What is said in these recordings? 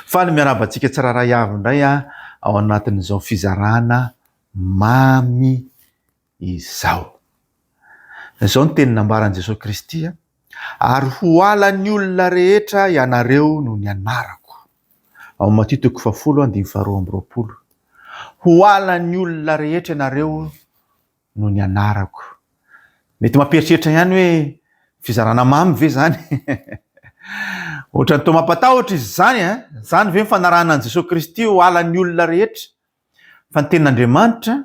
Faly miarahaba antsika tsirairay avy indray ao anatin'izao fizarana mamy izao. Izao ny teny nambaran'i Jesosy Kristy, Ary ho halan'ny olona rehetra ianareo noho ny anarako. Ao Matio toko fahafolo andininy faharoa amby roapolo. Ho halan'ny olona rehetra ianareo noho ny anarako. Mety mampieritreritra ihany hoe fizarana mamy ve izany? Ohatran'ny toa mampatahotra izy izany eh? Izany ve ny fanarahana an'i Jesoa Kristy ho halan'ny olona rehetra? Fa ny tenin'Andriamanitra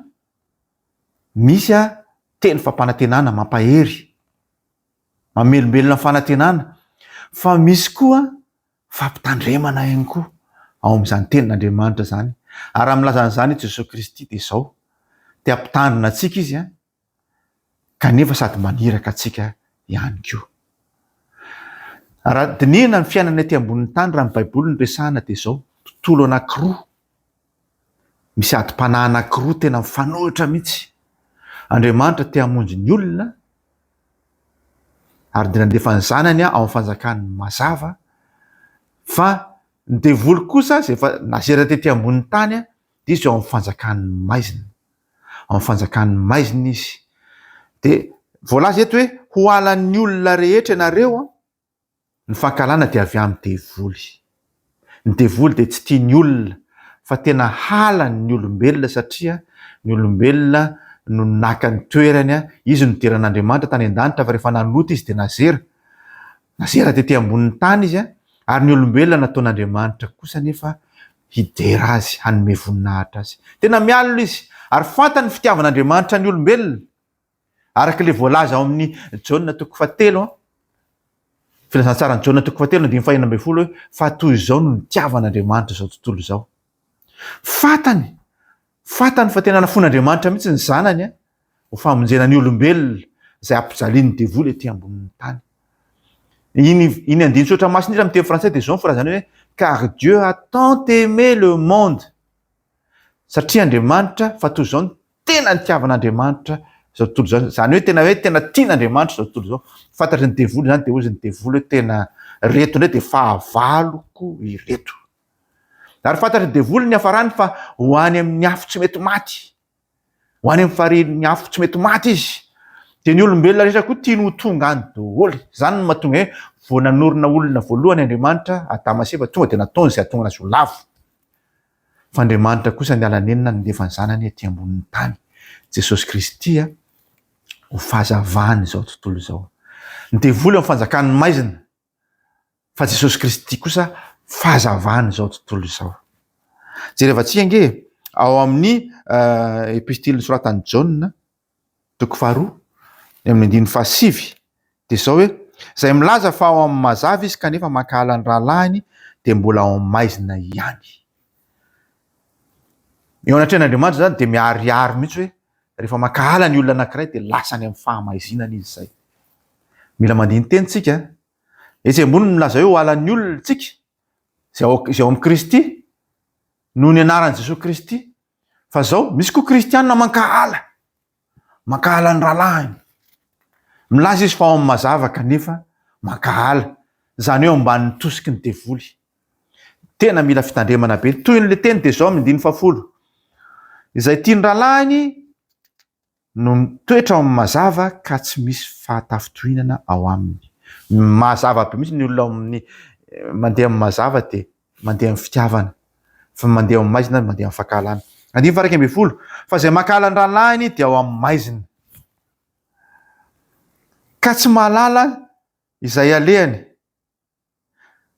misy a teny fampanantenana mampahery, mamelombelona fanantenana, fa misy koa fampitandremana ihany koa ao amin'izany tenin'Andriamanitra izany. Ary raha milaza an'izany i Jesoa Kristy dia izao, te hampitandrina antsika Izy kanefa sady maniraka antsika ihany koa. Raha dinihina ny fiainana ety ambonin'ny tany raha ny Baiboly no resahana dia izao, tontolo anankiroa, misy adim-panahy anankiroa tena mifanohitra mihitsy. Andriamanitra te hamonjy ny olona ary dia nandefa ny zanany ao amin'ny fanjakany mazava fa ny devoly kosa izay efa nazera tety ambonin'ny tany dia izy ao amin'ny fanjakan'ny maizina ao amin'ny fanjakan'ny maizina izy dia voalaza eto hoe ho halan'ny olona rehetra ianareo an Ny fankahalana dia avy amin'ny devoly. Ny devoly dia tsy tia ny olona fa tena halany ny olombelona satria ny olombelona no naka ny toerany, izy no nidiran'Andriamanitra tany an-danitra fa rehefa nanota izy dia nazera, nazera tety ambonin'ny tany izy ary ny olombelona nataon'Andriamanitra kosa anefa hidera azy, hanome voninahitra azy. Tena mialona izy ary fantany ny fitiavan'Andriamanitra ny olombelona. Araka ilay voalaza ao amin'ny Jaona toko fahatelo, filazantsaran'i Jaona toko fahatelo andininy fahenina ambin'ny folo hoe fa toy izao no nitiavan'Andriamanitra izao tontolo izao. Fantany, fantany fa tena nafoin'Andriamanitra mihitsy ny zanany ho famonjena ny olombelona izay ampijalian'ny devoly ety ambonin'ny tany. Iny, iny andinin-tsoratra masina iny raha miteny frantsay dia izao ny filazany hoe car Dieu a tant aimé le monde satria Andriamanitra fa toy izao no tena nitiavan'Andriamanitra izao tontolo izao, izany hoe tena hoe tena tian'Andriamanitra izao tontolo izao. Fantatry ny devoly izany dia hozy ny devoly hoe tena ireto indray dia fahavaloko ireto. Ary fantatry ny devoly ny hafarany fa ho any amin'ny afo tsy mety maty. Ho any amin'ny farihin'ny afo tsy mety maty izy. Dia ny olombelona rehetra koa tiany ho tonga any daholo. Izany no mahatonga hoe vao nanorina olona voalohany Andriamanitra, Adama sy Eva, tonga dia nataony izay hahatonga azy ho lavo. Fa Andriamanitra kosa niala nenina nandefa ny Zanany ety ambonin'ny tany, Jesosy Kristy, ho fahazavany izao tontolo izao. Ny devoly ao amin'ny fanjakan'ny maizina, fa Jesosy Kristy kosa fahazavany izao tontolo izao. Jerevantsika ange ao amin'ny epistily nosoratan'i Jaona, toko faharoa, ny amin'ny andininy fahasivy, dia izao hoe, Izay milaza fa ao amin'ny mazava izy kanefa mankahala ny rahalahiny dia mbola ao amin'ny maizina ihany. Eo anatrehan'Andriamanitra izany dia miharihary mihitsy hoe rehefa mankahala ny olona anankiray dia lasa any amin'ny fahamaizinana izy izay. Mila mandini-teny tsika. Etsy ambony milaza hoe ho halan'ny olona tsika izay ao izay ao amin'i Kristy noho ny anaran'i Jesoa Kristy. Fa zao, misy koa kristianina mankahala, mankahala ny rahalahiny. Milaza izy fa ao amin'ny mazava kanefa mankahala, izany hoe ao ambanin'ny tosiky ny devoly. Tena mila fitandremana be. Tohin'ilay teny dia izao amin'ny andininy fahafolo. Izay tia ny rahalahiny no mitoetra ao amin'ny mazava ka tsy misy fahatafintohinana ao aminy. Mazava be mihitsy ny olona ao amin'ny mandeha amin'ny mazava dia mandeha amin'ny fitiavana, fa mandeha ao amin'ny maizina mandeha amin'ny fankahalana. Andininy faha 11, fa izay mankahala ny rahalahiny dia ao amin'ny maizina, ka tsy mahalala izay alehany.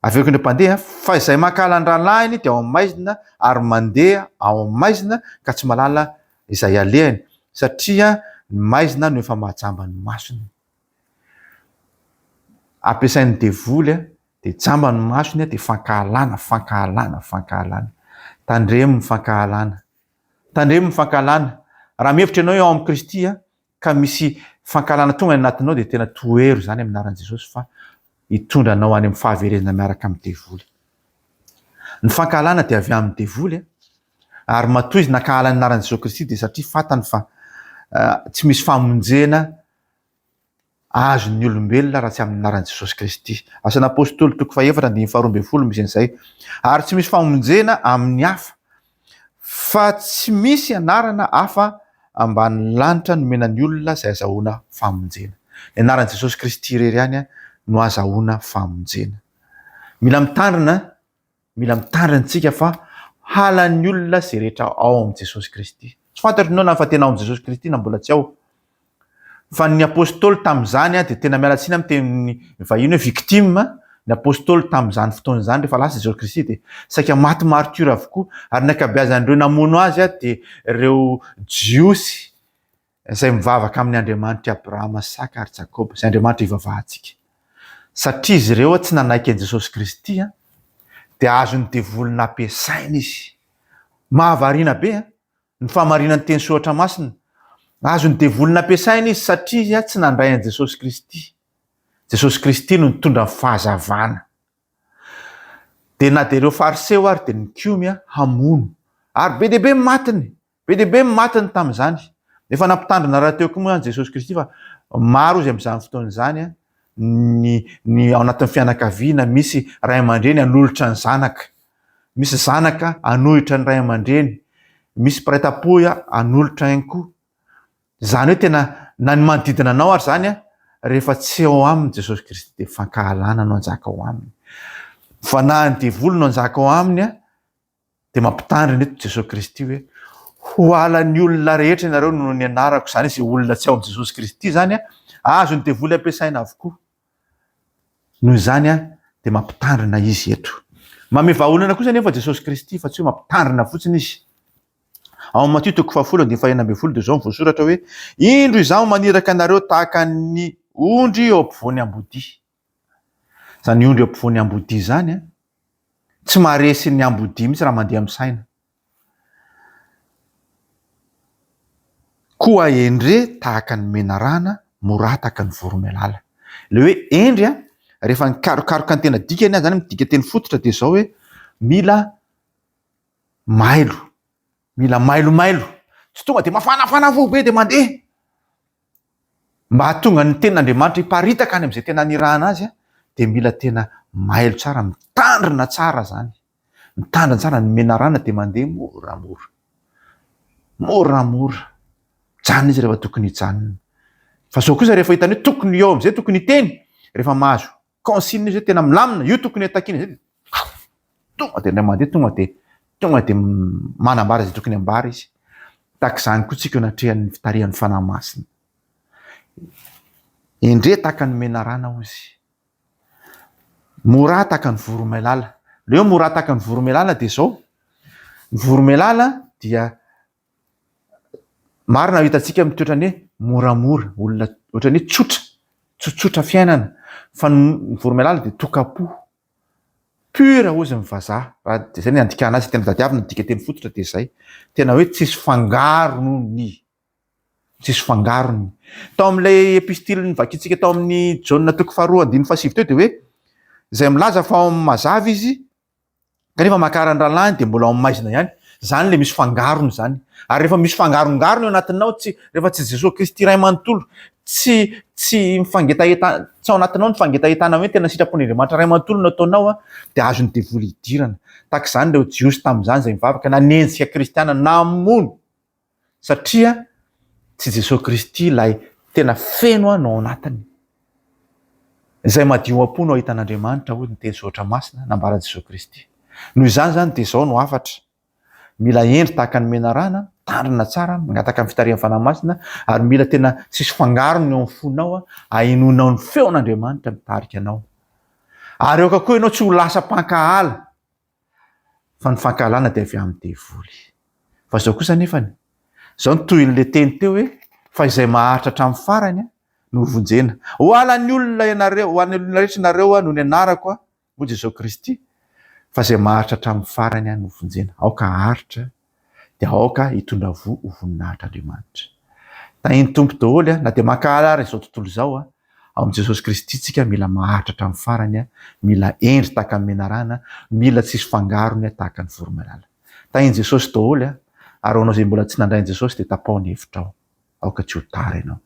Averiko indray mpandeha, fa izay mankahala ny rahalahiny dia ao amin'ny maizina ary mandeha ao amin'ny maizina ka tsy mahalala izay alehany, satria ny maizina no efa mahajamba ny masony. Ampiasain'ny devoly dia jamba ny masony dia fankahalana, fankahalana, fankahalana. Tandremo ny fankahalana. Tandremo ny fankahalana. Raha mihevitra ianao hoe ao amin'i Kristy ka misy fankahalana tonga any anatinao dia tena tohero izany amin'ny anaran'i Jesosy fa hitondra anao any amin'ny fahaverezana miaraka amin'ny devoly. Ny fankahalana dia avy amin'ny devoly ary matoa izy nankahala ny anaran'i Jesosy Kristy dia satria fantany fa tsy misy famonjena. azon'ny olombelona raha tsy amin'ny anaran'i Jesosy Kristy. Asan'ny Apostoly toko fahefatra andininy faharoa ambin'ny folo misy an'izay. Ary tsy misy famonjena amin'ny hafa, fa tsy misy anarana hafa ambanin'ny lanitra nomena ny olona izay azahoana famonjena. Ny anaran'i Jesosy Kristy irery ihany no azahoana famonjena. Mila mitandrina Mila mitandrina isika fa halan'ny olona izay rehetra ao amin'i Jesosy Kristy. Tsy fantatro ianao na efa tena ao amin'i Jesosy Kristy na mbola tsy ao. Fa ny apostoly tamin'izany dia tena miala tsiny amin'ny teny vahiny hoe victime. Ny apostoly tamin'izany fotoana izany rehefa lasa Jesosy Kristy dia saika maty martyr avokoa ary ny ankabeazan'ireo namono azy dia ireo Jiosy izay mivavaka amin'ny Andriamanitr'i Abrahama, Isaka ary Jakoba, izay Andriamanitra ivavahantsika. Satria izy ireo tsy nanaiky an'i Jesosy Kristy, dia azon'ny devoly nampiasaina izy. Mahavariana be ny fahamarinan'ny teny soratra masina. Azon'ny devoly nampiasaina izy satria izy tsy nandray an'i Jesosy Kristy. Jesosy Kristy no nitondra ny fahazavana. Dia na dia ireo Fariseo ary dia nikomy hamono. Ary be dia be ny matiny. Be dia be ny matiny tamin'izany. Efa nampitandrina rahateo koa moa izany Jesosy Kristy fa maro izy amin'izany fotoana izany ny ny ao anatin'ny fianakaviana misy ray aman-dreny hanolotra ny zanaka, misy zanaka hanohitra ny ray aman-dreny, misy mpiray tampo hanolotra ihany koa. Izany hoe tena na ny manodidina anao ary izany rehefa tsy ao aminy Jesosy Kristy dia fankahalana no hanjaka ao aminy. Fanahin'ny devoly no hanjaka ao aminy Dia mampitandrina eto Jesoa Kristy hoe, Ho halan'ny olona rehetra ianareo noho ny anarako, izany izay olona tsy ao amin'i Jesosy Kristy izany, azon'ny devoly ampiasaina avokoa. Noho izany dia mampitandrina izy eto. Manome vahaolana kosa anefa Jesosy Kristy fa tsy hoe mampitandrina fotsiny izy. Ao amin'ny Matio toko fahafolo andininy fahenina ambin'ny folo dia izao no voasoratra hoe, Indro izaho maniraka anareo tahaka ny ondry eo ampovoan'ny ambodia. Izany ondry eo ampovoan'ny ambodia izany an, tsy maharesy ny ambodia mihitsy raha mandeha amin'ny saina. Koa hendre tahaka ny menarana, morà tahaka ny voromailala. Ilay hoe hendry an, rehefa nikarokaroka ny tena dikany aho izany, midika teny fototra dia izao hoe mila mailo, mila mailomailo, tsy tonga dia mafanafana fo be dia mandeha. Mba hahatonga ny tenin'Andriamanitra hiparitaka any amin'izay tena anirahana azy dia mila tena mailo tsara, mitandrina tsara izany. Mitandrina tsara, ny menarana dia mandeha moramora. Moramora. Mijanona izy rehefa tokony hijanona. Fa izao kosa rehefa hitany hoe tokony eo amin'izay tokony hiteny, rehefa mahazo consigne izy hoe tena milamina, io tokony hatakiana izay dia tonga dia indray mandeha tonga dia tonga dia manambara izay tokony ambara izy. Tahaka izany koa tsika eo anatrehan'ny fitarihan'ny Fanahy Masina. Endrey tahaka ny menarana hozy. Morà tahaka ny voromailala. Ilay hoe morà tahaka ny voromailala dia izao, ny voromailala dia Marina hitantsika amin'ny toetrany hoe moramora, olona ohatran'ny hoe tsotra, tsotsotra fiainana, fa ny voromailala dia tokam-po, pur hozy ny vazaha, raha dia izay ny andikana azy, tena tadiavina ny dikanteny fototra dia izay, tena hoe tsisy fangarony, tsisy fangarony. Tao amin'ilay epistily novakintsika tao amin'ny Jaona toko faharoa andininy fahasivy teo dia hoe izay milaza fa ao amin'ny mazava izy Kanefa makara ny rahalahiny dia mbola ao amin'ny maizina ihany. Izany ilay misy fangarony izany. Ary rehefa misy fangarongarony ao anatinao, tsy, rehefa tsy Jesoa Kristy iray manontolo, tsy, tsy mifangetaheta, tsy ao anatinao ny fangetahetana hoe tena sitrapon'Andriamanitra iray manontolo no ataonao, dia azon'ny devoly idirana. Tahaka izany ireo Jiosy tamin'izany izay nivavaka, nanenjika kristiana, namono. Satria tsy Jesoa Kristy ilay tena feno no ao anatiny. Izay madio am-po no hahita an'Andriamanitra hoy ny teny soratra masina nambaran'i Jesoa Kristy. Noho izany izany dia izao no hafatra, mila hendry tahaka ny menarana, mitandrina tsara, mangataka ny fitarihan'ny Fanahy Masina ary mila tena tsisy fangarony eo amin'ny fonao ahenoanao ny feon'Andriamanitra mitarika anao. Ary aoka koa ianao tsy ho lasa mpankahala Fa ny fankahalana dia avy amin'ny devoly. Fa izao kosa anefany, izao ny tohin'ilay teny teo hoe, fa izay maharitra hatramin'ny farany no hovonjena. Ho halan'ny olona ianareo, ho halan'ny olona rehetra ianareo noho ny anarako, hoy Jesoa Kristy, fa izay maharitra hatramin'ny farany no hovonjena. Aoka haharitra dia aoka hitondra voa ho voninahitr'Andriamanitra. Tahin'ny Tompo daholo na dia mankahala ary izao tontolo izao, ao amin'i Jesosy Kristy tsika mila maharitra hatramin'ny farany, mila hendry tahaka ny menarana, mila tsisy fangarony tahaka ny voromailala. Tahin'i Jesosy daholo ary ho anao izay mbola tsy nandray an'i Jesosy dia tapaho ny hevitrao, aoka tsy ho tara ianao.